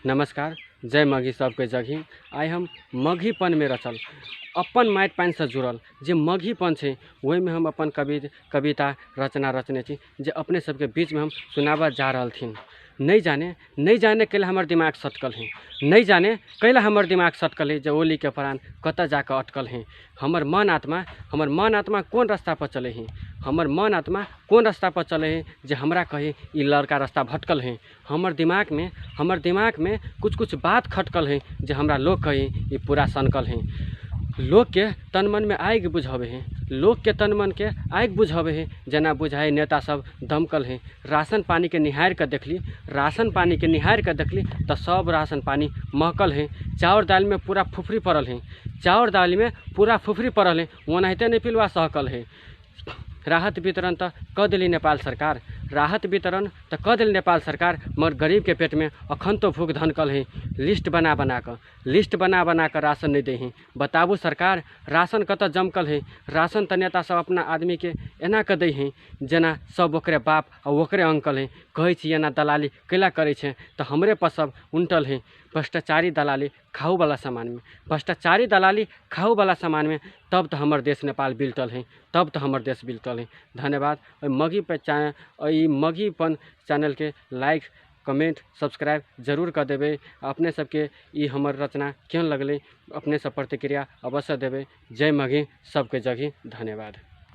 नमस्कार, जय मगही सबके जगही। आइ हम मगहीपनमे रचल अपन माटि पानिसँ जुड़ल जे मगहीपन छै ओहिमे हम अपन कविता रचना रचने छी जे अपने सबके बीचमे हम सुनाबऽ जा रहल थिन। नहि जाने कैला हमर दिमाग सटकल है, नहि जाने कैला हमर दिमाग सटकल है जे ओलीके प्राण कतऽ जाकऽ अटकल है। हमर मन आत्मा कोन रास्तापर चलै है, हमर मन आत्मा कोन रास्तापर चलै है जे हमरा कही ई लड़का रास्ता भटकल है। हमर दिमागमे कुछ बात खटकल है जे हमरा लोग कही ई पूरा सनकल है। लोकके तन मनमे आगि बुझाबै है, लोकके तन मनके आगि बुझाबै है जेना बुझाइ नेता सब दमकल है। राशन पानीके निहारि कऽ देखली, राशन पानीके निहारि कऽ देखली तऽ सब राशन पानी महकल है। चाउर दालिमे पूरा फुफरी पड़ल है, चाउर दालिमे पूरा फुफरी पड़ल है, ओनाहिते नहि पिलुआ सहकल है। राहत वितरण तऽ कऽ देली नेपाल सरकार, राहत वितरण तऽ कऽ देली नेपाल सरकार, मगर गरीबके पेटमे अखन तो भूख धनकल है। लिस्ट बना बना कऽ राशन नहि दै है। बताबू सरकार राशन कतऽ जमकल है। राशन तऽ नेता सब अपना आदमीके एना कऽ दै है जेना सब ओकरे बाप आ ओकरे अंकल है। कहै छी एना दलाली कैला करै छै तऽ हमरे पर सब उनटल है। भ्रष्टाचारी दलाली खाहूवला सामानमे, भ्रष्टाचारी दलाली खाहूवला सामानमे, तब तऽ हमर देश नेपाल बिलटल है, तब तऽ हमर देश बिलटल है। धन्यवाद। एहि मगहीपन चैनलके लाइक कमेंट सब्सक्राइब जरूर कऽ देबै। अपने सबके ई हमर रचना केहन लगलै अपने सब प्रतिक्रिया अवश्य देबै। जय मगही, सबके जगही। धन्यवाद।